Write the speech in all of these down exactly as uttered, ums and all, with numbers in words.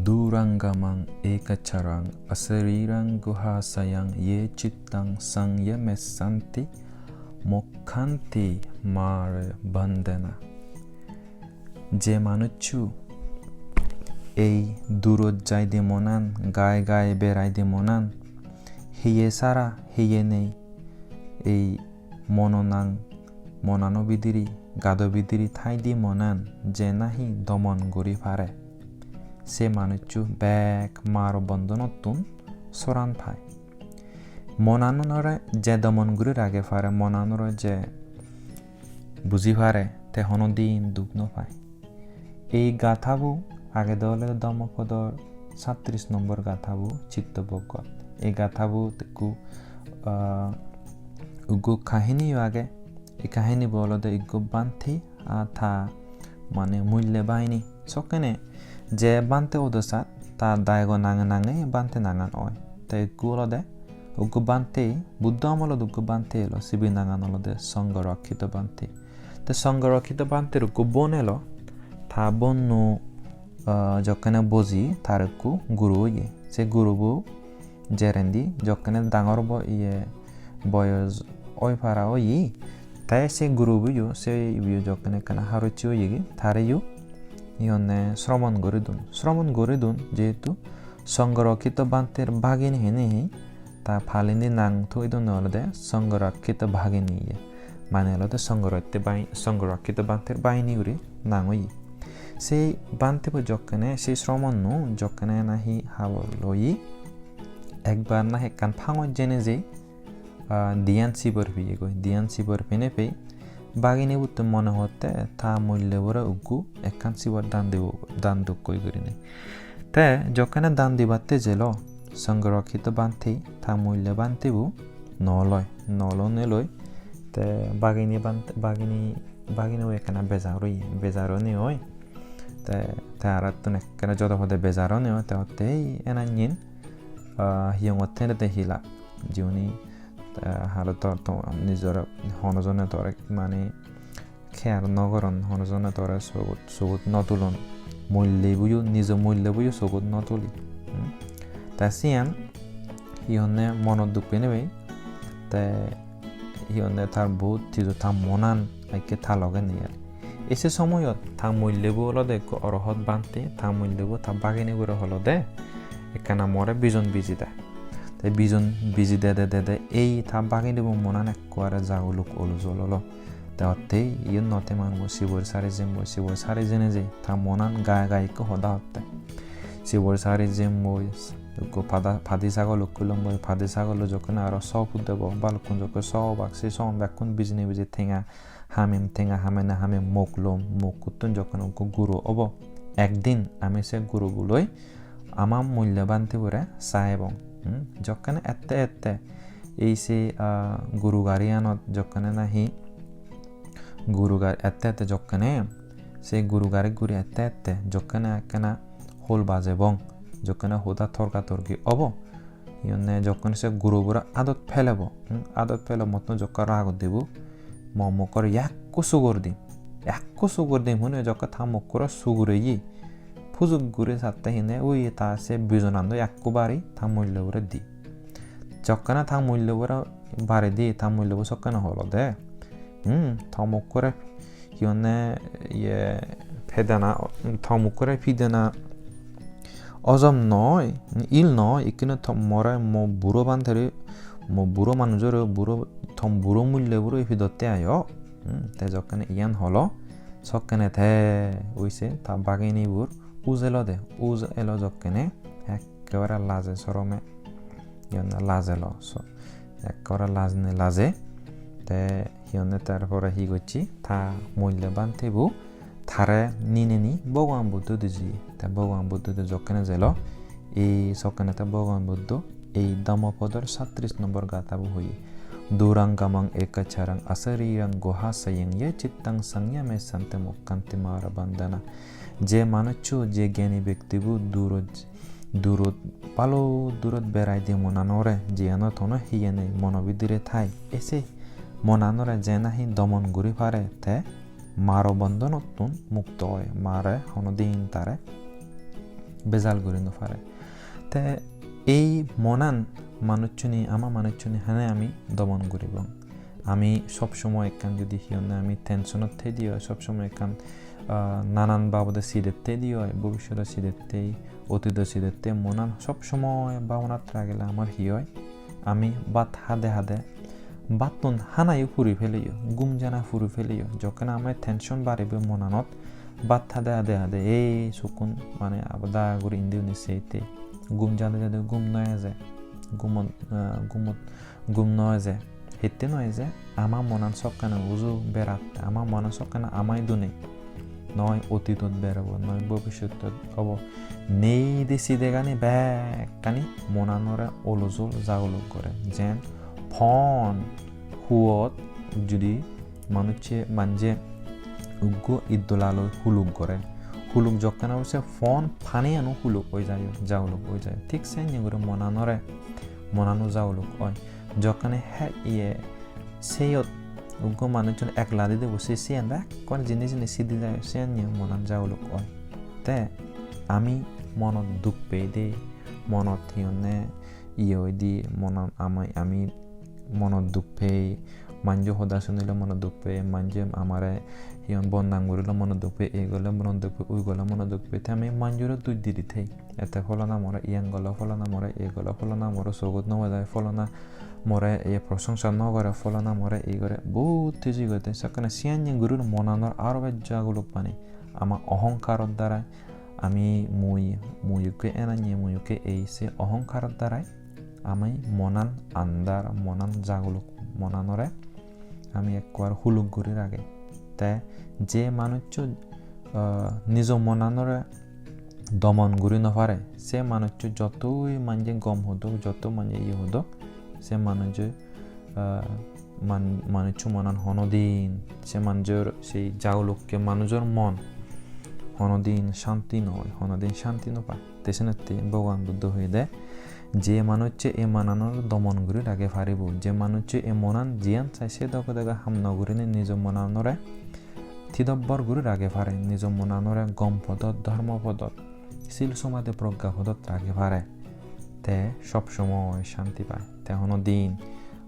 Durangamaṃ ekācaraṃ asarīraṃ guhāsayam ye cittaṃ saṃyamessanti mokkhanti mārabandhanaṃ. Je manuccho ei durot jaide monan, gai gai beraide monan, hiye sara, hiye nei, ei mono nang, monano bidire, gado bidire thaide monan je nahi domon guri pare, se manuccho bek maro bondhonottun soran pai. Monanore je domon guri rage pare, monanore je buji pare, te hono din duk no pai. Ei gathabo agede olode Dhammapodor satris nombor gathabo Chittobhoggot. Ei gathabo ekku, ah, uggo kahiniyo age. Ei kahinibo olode ekko bhante ar ta mane mulle bagini. Sokkene je bhante odo sat ta dayego nange nange bhante nangan oi. Te ekku olode uggo bhante, Buddho amolot uggo bhante elo, sibe nangan olode Sangharakkhita bhante. Te Sangharakkhita bhanter uggo bon elo, ta bonno, ah, jokkene boji tar ekku guro oye. Se gurobo jerendi jokkene dangor bo-, iye boyos oi para oye, te se guroboyo, se ibeyo jokkene ekkana harosse oyegi, tareyo hi honne sromon guri dun. Sromon guri dun jehetu Sangharakkhita bhanter bagini hene hi ta palendi nang thoi donne olode Sangharakkhita bagini ye. Mane olode Sangharakkhita bai-, Sangharakkhita bhanter bagini guri nang oye. Sei bhantebo jokkene, sei sromonno jokkene nahi habor loye, ekbar nahi ekkan pangot jene jei, ah, diyan sibor peye goi, diyan sibor pene pei, baginibottun mone hotte ta mullebore uggu ekkan sibor dan dibo, dan dokkoi gurinei. Te jokkene dan dibatte jelo, Sangharakkhita bhante ta mulle bhantebo no loi, no lonei loi, te bagini bhante, bagini, baginibo ekkena bejar oye, bejar onei oi, te, te arattun ekkena jodo pode bejar onei oi, te hotte ei enanyen, ah, hiyongotte de hila, jiuni, ah, halo tor, to, nijor hono jone tore mane care no goron, hono jone tore sogot, sogot no tulon. Mulleboyo, nijo mulleboyo sogot no tuli. Hmm? Te siyan hi honne monot duk penei, te hi honne tar bohut hijo ta monan ekke ta loge nei ar. Ei se somoyot ta mullebo olode ekko orohot bhante, ta mullebo ta baginibore olode ekkana more bijon biji de. Te bijon biji dede dede ei ta baginibo monan ekkubare jaguluk olujol olo. Te hotte iyen no teman bo sibor sari jembo, sibor sari jene je ta monan gai gai ekko hoda hotte. Sibor sari jembo ekko pada, padi sagol ekko lombo, padi sagollo jokken aro so put debo, balukkun jokke so obak, se so bekkun bijine biji tenga hamem, tenga hamene hamem mok lom, mokkuttun jokken ekko guro obo. Ekdin ami se gurobo loi ama mulle bhantebore sa ebong. Hmm? Jokken ette ette ei se, ah, guru gariyanot jokkene nahi guru gari ette ette jokkene se guru gari guri ette ette jokkene ekkena hol bajebong, jokkene hoda torka torki obo, iyone jokkene se gurobore adot pelebo, hmm, adot pele mottun jokke ragot dibo, mo mokkore yakko sugor dim, yakko sugor dim hune jokke ta mokkore sugureye, pujok guri satte hine ui ta se bijonando yakko bari ta mullebore di. Jokkene ta mullebore bari di, ta mullebo sokkene olode, hmm, ta mokkore hi honne, iye, pedana, ta mokkore pidana ojom noi, il noi, ikkine to more mo buro bhantere, mo buro manujore, buro, tom buro mullebore pidotte ayo. Hmm, te jokkene iyan holo, sokkene te ui se ta baginibor uj elode, uj elo jokkene ekkebare laje sorome, iyan laj elo, so, ekkore laj ne laje. Te hi honne, tar pore hi gocche, ta mulle bhantebo tare nineni Bhogoban Buddho di jiye. Te Bhogoban Buddho di jokkene jelo, ei sokkene te Bhogoban Buddho ei Dhammapodor satris nombor gathabo hoye. Durangamaṃ ekācaraṃ asarīraṃ guhāsayam ye cittaṃ saṃyamessanti mokkhanti mārabandhanaṃ. Je manuccho, je gyani bektibo durot durot, balo durot berai de monanore, jiyanot hono hiye nei, mono bidire thai. Ei se monanore je nahi domon guri pare, te maro bondhonottun mukto oi, mare hono din tare bejal guri no pare. Te ei monan manuchchune, ama manuchchune hene ami domon guribong? Ami sob somoi ekkan judi hi honne ami tensionot thei di oi, sob somoi ekkan, ah, nanan babote sidet thei di oi, bobissodo sidet thei, otido sidet thei, monan sob somoi babonat ragele amar hi oi? Ami bhat hade hade, bhattun hanayo puri peleyo, gum jana puri peleyo. Jokken amar tension baribo monanot, bhat hade hade hade ei sokkun mane abada guri indi undi sei te. Gum jade jade gum no eje. Gumot, ah, gumot gum no eje. Hitte no eje? Ama monan sokkene uju berat, ama monan sokkene amai dune. Noi otidot berebo, noi bobissotot obo. Nei de sidegani bekkani monanore olojol jaguluk gore. Jen pon huot judi manucche, manje uggo iddolaloi huluk gore. Huluk jokken obo se pon paniyano huluk oi jayo, jaguluk oi jayo. Thik senne guri monanore, monano jaguluk oi. Jokkene he iye seyot uggo manuchchun ek ladi debo, se siyen bekkun jini jini sidi jayo, siyenne monan jaguluk oi. Te ami monot duk pei de, monot hi honne iye oi di, monan ami, ami monot duk pei, manjo hoda sunile monot duk pei, manje amare hi hon bodnam gurile monot duk pei, ei gole monot duk pei, ui gole monot duk pei, te ami manjore duj di di thei. Ete pholona more iyan golo, pholona more ei golo, pholona more sogot no bajai, pholona more ei prosongsa no gore, pholona more ei gore, bohut hiju gore. Te sekkene siyan siyan guri monanor aro bej jaguluk pani. Ama ohongkaror darai, ami mui, mui ukke enanye, mui ukke ei, se ohongkaror darai ami monan andar, monan jaguluk, monanore ami ekko ar huluk guri rage. Te je manuccho, ah, nijo monanore domon guri no pare, se manuccho jottoi manje gom hodok, jotto manje iye hodok, se manuccho, ah, man-, manuccho monan honodin, se manjor, sei jagulukke manujor mon honodin shanti no oi, honodin shanti no pai. Te senotte Bhogoban Buddho hoide, je manucche ei monanore domon guri rage paribo, je manucche ei monan jiyan sai se doge doge ham no gurinei nijo monanore thidobbor guri rage pare, nijo monanore gom podot, dhormo podot, sil somadhi progga podot rage pare, te sob somoi shanti pai. Te hono din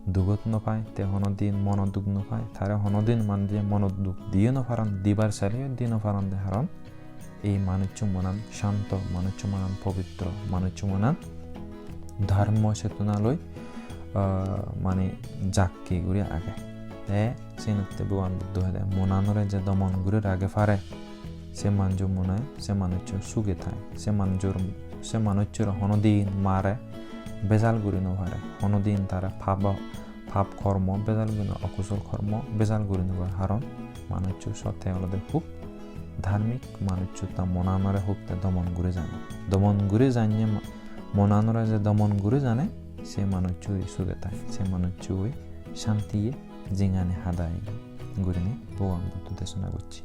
dugot no pai, te hono din mono duk no pai, tare hono din manje mono duk diyo no paron, dibar saleyo di no paron de, haron ei manuccho monan shanto, manuccho monan pobitro, manuccho monan dharmo chetonaloi, ah, mane jakke guri age. Te senotte Bhogoban Buddho hoide, monanore je domon guri rage pare, se manjo mone, se manuccho suge thai. Se manjor, se manucchore hono din mare bejal guri no pare. Hono din tare pap, pap kormo bejal guri no, okusol kormo bejal guri no pare. Haron manuccho sotte olode hub dharmik, manuccho ta monanore hub te domon guri jane. Domon guri janye ma-, monanore je domon guri jane, se manuccho suge thai, se manuccho shantiye jingani hadai gurinei Bhogoban Buddho desona gocche.